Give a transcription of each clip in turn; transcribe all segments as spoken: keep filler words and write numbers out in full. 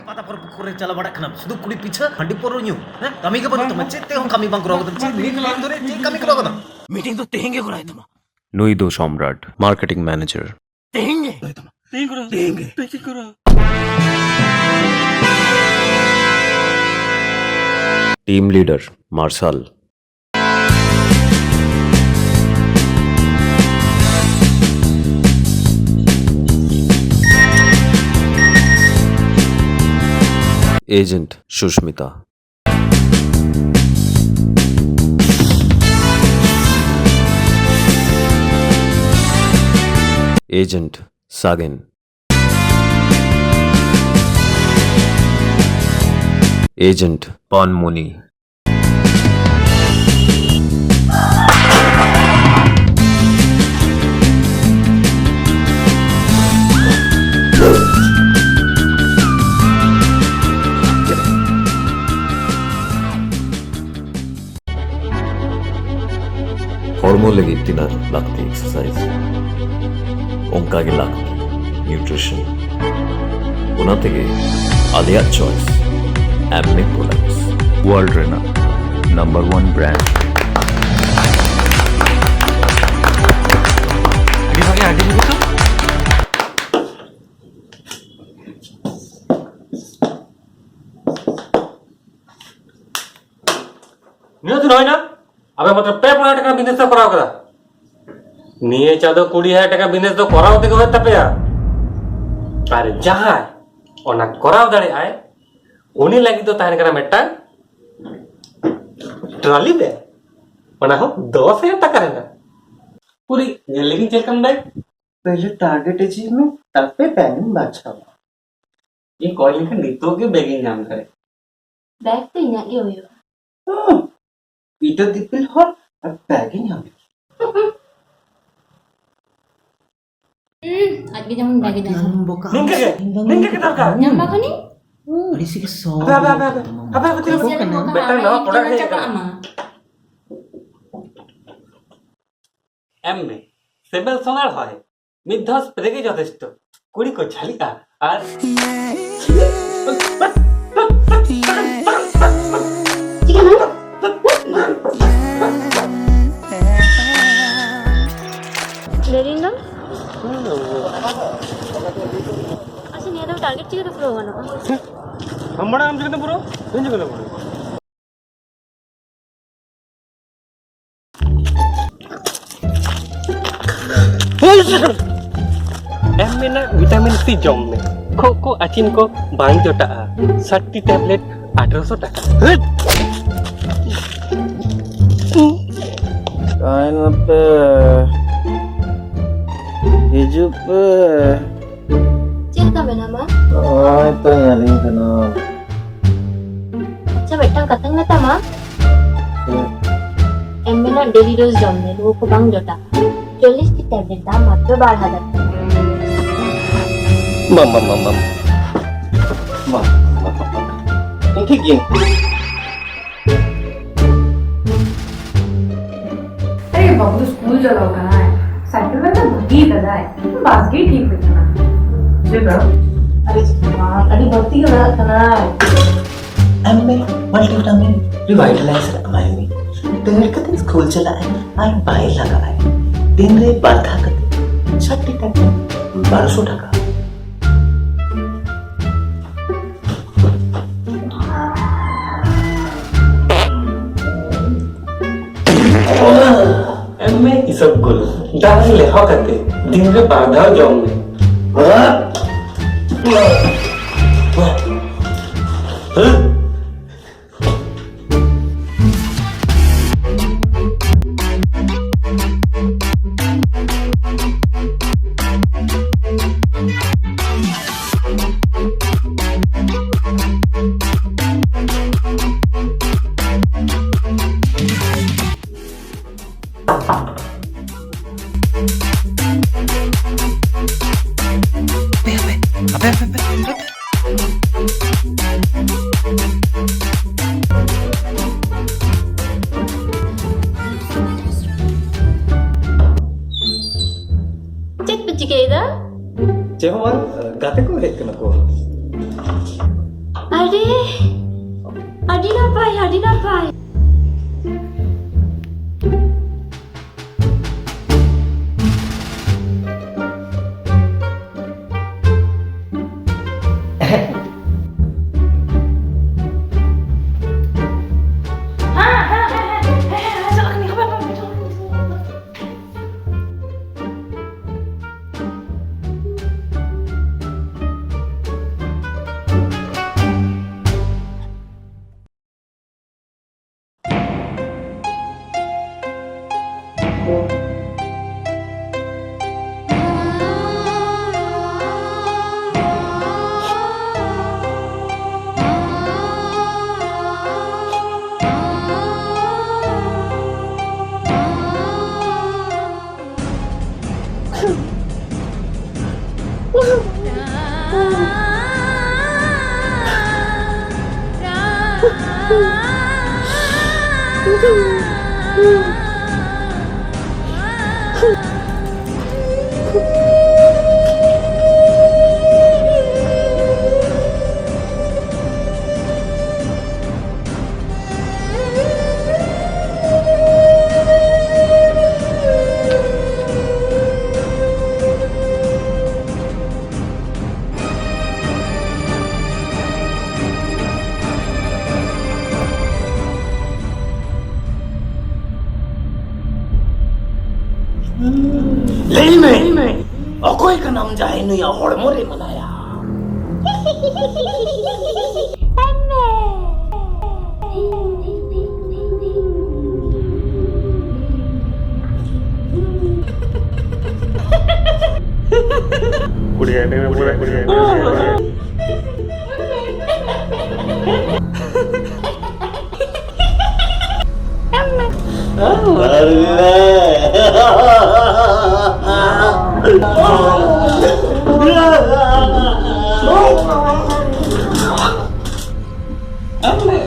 ᱯᱟᱛᱟ ᱯᱚᱨᱚᱵᱽ ᱠᱚᱨᱮ ᱪᱟᱞᱟᱣ ᱵᱟᱲᱟᱜ ᱠᱟᱱᱟ, ᱥᱩᱫᱷᱩ ᱠᱩᱲᱤ ᱯᱤᱪᱷᱟᱹ ᱦᱟᱺᱰᱤ ᱯᱟᱹᱣᱨᱟᱹ ᱧᱩ᱾ ᱦᱮᱸ, ᱠᱟᱹᱢᱤ ᱜᱮ ᱵᱟᱹᱱᱩᱜ ᱛᱟᱢᱟ, ᱪᱮᱫ ᱛᱮ ᱦᱚᱸ ᱠᱟᱹᱢᱤ ᱵᱟᱝ ᱠᱚᱨᱟᱣ ᱠᱟᱫᱟᱢ, ᱪᱮᱫ ᱢᱤᱫ ᱫᱤᱱ ᱫᱷᱚᱨᱮ ᱪᱮᱫ ᱠᱟᱹᱢᱤ ᱠᱚᱨᱟᱣ ᱠᱟᱫᱟᱢ? ᱢᱤᱴᱤᱝ ᱫᱚ ᱛᱮᱦᱮᱧ ᱜᱮ ᱠᱚᱨᱟᱣ ᱦᱩᱭᱩᱜ ᱛᱟᱢᱟ᱾ ᱱᱩᱭ ᱫᱚ ᱥᱚᱢᱨᱟᱴ, ᱢᱟᱨᱠᱮᱴᱤᱝ ᱢᱮᱱᱮᱡᱟᱨ᱾ ᱛᱮᱦᱮᱧ ᱜᱮ᱾ ᱛᱮᱦᱮᱧ ᱠᱚᱨᱟᱣ᱾ ᱛᱮᱦᱮᱧ ᱜᱮ᱾ ᱛᱮᱦᱮᱧ ᱠᱚᱨᱟᱣ᱾ ᱴᱤᱢ ᱞᱤᱰᱟᱨ, ᱢᱟᱨᱥᱟᱞ᱾ ᱮᱡᱮᱱᱴ, ᱥᱩᱥᱢᱤᱛᱟ᱾ ᱮᱡᱮᱱᱴ, ᱥᱟᱜᱮᱱ᱾ ᱮᱡᱮᱱᱴ, ᱯᱟᱱᱢᱩᱱᱤ᱾ ᱦᱚᱲᱢᱚ ᱞᱟᱹᱜᱤᱫ ᱛᱤᱱᱟᱹᱜ ᱞᱟᱹᱠᱛᱤ ᱮᱠᱥᱟᱨᱥᱟᱭᱤᱡᱽ, ᱚᱱᱠᱟ ᱜᱮ ᱞᱟᱹᱠᱛᱤ ᱱᱤᱭᱩᱴᱨᱤᱥᱚᱱ᱾ ᱚᱱᱟ ᱛᱮᱜᱮ ᱟᱞᱮᱭᱟᱜ ᱪᱚᱭᱮᱥ ᱮᱢ ᱢᱤ ᱯᱨᱚᱰᱟᱠᱴᱥ, ᱣᱟᱨᱞᱰ ᱨᱮᱱᱟᱜ ᱱᱟᱢᱵᱟᱨ ᱳᱣᱟᱱ ᱵᱨᱟᱱᱰ᱾ ᱟᱹᱰᱤ ᱵᱷᱟᱜᱮ, ᱟᱹᱰᱤ ᱵᱷᱟᱜᱮ ᱛᱚ᱾ ᱱᱤᱭᱟᱹ ᱫᱤᱱ ᱦᱩᱭᱱᱟ, ᱟᱯᱮ ᱢᱟᱛᱨᱚ ᱯᱮ ᱯᱩᱱ ᱦᱟᱡᱟᱨ ᱴᱟᱠᱟ ᱵᱤᱡᱽᱱᱮᱥ ᱯᱮ ᱠᱚᱨᱟᱣ ᱠᱟᱫᱟ᱾ ᱱᱤᱭᱟᱹ ᱪᱟᱸᱫᱚ ᱠᱩᱲᱤ ᱦᱟᱡᱟᱨ ᱴᱟᱠᱟ ᱵᱤᱡᱽᱱᱮᱥ ᱫᱚ ᱠᱚᱨᱟᱣ ᱛᱮᱜᱮ ᱦᱩᱭᱩᱜ ᱛᱟᱯᱮᱭᱟ᱾ ᱟᱨ ᱡᱟᱦᱟᱸᱭ ᱚᱱᱟ ᱠᱚᱨᱟᱣ ᱫᱟᱲᱮᱭᱟᱜᱼᱟᱭ, ᱩᱱᱤ ᱞᱟᱹᱜᱤᱫ ᱫᱚ ᱛᱟᱦᱮᱱ ᱠᱟᱱᱟ ᱢᱤᱫᱴᱟᱝ ᱴᱨᱚᱞᱤ ᱵᱮᱜᱽ, ᱚᱱᱟ ᱦᱚᱸ ᱫᱚᱥ ᱦᱟᱡᱟᱨ ᱴᱟᱠᱟ ᱨᱮᱱᱟᱜ᱾ ᱯᱩᱨᱤ ᱧᱮᱞ ᱞᱮᱜᱤᱧ ᱪᱮᱫ ᱞᱮᱠᱟᱱ ᱵᱮᱜᱽ᱾ ᱯᱮᱦᱞᱮ ᱴᱟᱨᱜᱮᱴ ᱟᱪᱤᱵᱷ ᱢᱮ, ᱛᱟᱨᱯᱚᱨᱮ ᱵᱮᱜᱽ ᱮᱢ ᱵᱟᱪᱷᱟᱣᱟ᱾ ᱤᱧ ᱠᱚᱭ ᱞᱮᱠᱷᱟᱱ ᱱᱤᱛᱚᱜ ᱜᱮ ᱵᱮᱜᱽ ᱤᱧ ᱧᱟᱢ ᱫᱟᱲᱮᱭᱟᱜᱼᱟ᱾ ᱵᱮᱜᱽ ᱫᱚ ᱤᱧᱟᱹᱜ ᱜᱮ ᱦᱩᱭᱩᱜᱼᱟ᱾ ᱦᱩᱸ, ᱤᱴᱟᱹ ᱫᱤᱯᱤᱞ ᱦᱚᱲ ᱟᱨ ᱵᱮᱜᱽ ᱤᱧ ᱧᱟᱢ ᱞᱮᱠᱷᱟᱱ᱾ ᱦᱩᱸ, ᱟᱡ ᱜᱮ ᱡᱮᱢᱚᱱ ᱵᱮᱜᱽ ᱮ ᱧᱟᱢ᱾ ᱱᱤᱝᱠᱟᱹ ᱜᱮ, ᱱᱤᱝᱠᱟᱹ ᱜᱮ ᱫᱚᱨᱠᱟᱨ᱾ ᱧᱟᱢ ᱵᱟᱠᱷᱟᱱᱤᱧ᱾ ᱟᱹᱰᱤ ᱥᱤᱠᱤ ᱥᱚ᱾ ᱟᱯᱮ, ᱟᱯᱮ, ᱟᱯᱮ, ᱟᱯᱮ, ᱟᱯᱮ, ᱟᱯᱮ, ᱛᱤᱱᱟᱹᱜ ᱢᱤᱫᱴᱟᱝ ᱱᱟᱣᱟ ᱯᱨᱚᱰᱟᱠᱴ ᱦᱮᱡ ᱟᱠᱟᱱᱟ᱾ ᱮᱢ ᱢᱮ, ᱥᱤᱵᱤᱞ ᱥᱚᱸᱫᱷᱟᱲ ᱦᱚᱭ᱾ ᱢᱤᱫ ᱫᱷᱟᱣ ᱥᱯᱨᱮ ᱜᱮ ᱡᱚᱛᱷᱮᱥᱴᱚ᱾ ᱠᱩᱲᱤ ᱠᱚ ᱡᱷᱟᱹᱞᱤᱜᱼᱟ ᱟᱨ ᱪᱤᱠᱟᱹᱭᱮᱱᱟ? ᱞᱟᱹᱭᱫᱟᱹᱧ ᱫᱚ᱾ ᱟᱪᱪᱷᱟ, ᱱᱤᱭᱟᱹ ᱫᱚ ᱴᱟᱨᱜᱮᱴ ᱪᱤᱠᱟᱹᱛᱮ ᱯᱩᱨᱟᱹᱣ ᱜᱟᱱᱚᱜᱼᱟ? ᱟᱢ ᱵᱟᱲᱟᱭ, ᱟᱢ ᱪᱤᱠᱟᱹᱛᱮᱢ ᱯᱩᱨᱟᱹᱣᱟ? ᱤᱧ ᱪᱤᱠᱟᱹᱛᱮ ᱯᱩᱨᱟᱹᱣᱟ? ᱮᱢ ᱢᱮᱱᱟ ᱵᱷᱤᱴᱟᱢᱤᱱ ᱥᱤ ᱡᱚᱢ ᱢᱮ, ᱠᱷᱳᱜ ᱠᱚ ᱟᱹᱪᱤᱱ ᱠᱚ ᱵᱟᱝ ᱡᱚᱴᱟᱜᱼᱟ᱾ ᱥᱟᱛᱴᱤ ᱴᱮᱵᱞᱮᱴ ᱟᱴᱷᱨᱚᱥᱚ ᱴᱟᱠᱟ᱾ ᱛᱟᱦᱮᱱ ᱯᱮ, ᱦᱤᱡᱩᱜ ᱯᱮ᱾ ᱪᱮᱫ ᱞᱮᱠᱟ ᱢᱮᱱᱟᱢᱟ? ᱱᱚᱜᱼᱚᱭ ᱛᱚ ᱧᱮᱞᱤᱧ ᱠᱟᱱᱟ᱾ ᱟᱪᱪᱷᱟ, ᱢᱤᱫᱴᱟᱝ ᱠᱟᱛᱷᱟᱧ ᱢᱮᱛᱟᱢᱟ᱾ ᱪᱮᱫ? ᱮᱢ ᱢᱮᱱᱟ ᱰᱮᱞᱤ ᱰᱳᱡ ᱡᱚᱢ ᱢᱮ, ᱨᱩᱣᱟᱹ ᱠᱚ ᱵᱟᱝ ᱡᱚᱴᱟᱜ᱾ ᱪᱚᱞᱞᱤᱥ ᱴᱤ ᱴᱮᱵᱞᱮᱴ, ᱫᱟᱢ ᱢᱟᱛᱨᱚ ᱵᱟᱨ ᱦᱟᱡᱟᱨ ᱴᱟᱠᱟ᱾ ᱵᱟᱝ, ᱵᱟᱝ, ᱵᱟᱝ, ᱵᱟᱝ᱾ ᱵᱟᱝ, ᱵᱟᱝ, ᱵᱟᱝ, ᱵᱟᱝ᱾ ᱤᱧ ᱴᱷᱤᱠ ᱜᱤᱭᱟᱹᱧ᱾ ᱟᱨᱮ ᱵᱟᱹᱵᱩ ᱫᱚ ᱥᱠᱩᱞ ᱪᱟᱞᱟᱣ ᱠᱟᱱᱟᱭ, ᱥᱟᱭᱠᱮᱞ ᱨᱮ ᱫᱚ ᱵᱟᱹᱜᱤ ᱠᱟᱫᱟᱭ, ᱵᱟᱥ ᱜᱮ ᱴᱷᱤᱠ ᱦᱩᱭᱩᱜ ᱠᱟᱱᱟ᱾ ᱪᱮᱫᱟᱜ? ᱟᱨᱮ ᱪᱮᱫ ᱦᱚᱸ ᱵᱟᱝ, ᱟᱹᱰᱤ ᱵᱟᱹᱲᱛᱤ ᱜᱮ ᱞᱟᱜᱟᱜ ᱠᱟᱱᱟᱭ᱾ ᱮᱢ ᱢᱮ ᱢᱟᱞᱴᱤ ᱵᱷᱤᱴᱟᱢᱤᱱ ᱨᱤᱵᱷᱟᱭᱴᱟᱞᱟᱭᱡᱟᱨ ᱮᱢᱟᱭ ᱢᱮ, ᱫᱟᱹᱲ ᱠᱟᱛᱮ ᱥᱠᱩᱞ ᱪᱟᱞᱟᱜ ᱟᱭ ᱟᱨ ᱵᱟᱭ ᱞᱟᱜᱟᱜ ᱟᱭ᱾ ᱫᱤᱱ ᱨᱮ ᱵᱟᱨ ᱫᱷᱟᱣ ᱠᱟᱛᱮ ᱪᱷᱟᱴᱴᱤ ᱴᱟᱠᱟ, ᱵᱟᱨᱚᱥᱚ ᱴᱟᱠᱟ᱾ ᱮᱢ ᱢᱮ ᱤᱥᱚᱵ ᱜᱩᱞ, ᱫᱟᱜ ᱨᱮ ᱞᱮᱣᱦᱟ ᱠᱟᱛᱮ ᱫᱤᱱ ᱨᱮ ᱵᱟᱨ ᱫᱷᱟᱣ ᱡᱚᱢ ᱢᱮ᱾ ᱦᱟᱯᱮ, ᱦᱟᱯᱮ, ᱦᱟᱯᱮ, ᱦᱟᱯᱮ, ᱦᱟᱯᱮ᱾ ᱪᱮᱫ ᱯᱮ ᱪᱤᱠᱟᱹᱭᱮᱫᱟ? ᱪᱮᱫ ᱦᱚᱸ ᱵᱟᱝ, ᱜᱟᱛᱮ ᱠᱚ ᱦᱮᱡ ᱠᱟᱱᱟ ᱠᱚ᱾ ᱟᱹᱰᱤ, ᱟᱹᱰᱤ ᱱᱟᱯᱟᱭ, ᱟᱹᱰᱤ ᱱᱟᱯᱟᱭ᱾ ᱞᱟᱹᱭ ᱢᱮ, ᱚᱠᱚᱭ ᱠᱟᱱᱟᱢ ᱡᱟᱦᱟᱸᱭ ᱱᱩᱭᱟᱜ ᱦᱚᱲᱢᱚ ᱨᱮ ᱢᱮᱱᱟᱭᱟ? ᱠᱩᱲᱤ ᱟᱹᱰᱤ ᱢᱮ ᱯᱩᱨᱟᱹ ᱠᱩᱲᱤ ᱟᱹᱰᱤ ᱢᱮ᱾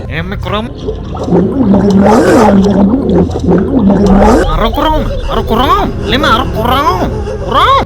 ᱮᱢ ᱢᱮ ᱠᱚᱨᱚᱢ᱾ ᱟᱨᱚ ᱠᱚᱨᱚᱢ, ᱟᱨᱚ ᱠᱚᱨᱚᱢ, ᱞᱟᱹᱭ ᱢᱮ ᱟᱨᱚ ᱠᱚᱨᱚᱢ, ᱠᱚᱨᱚᱢ᱾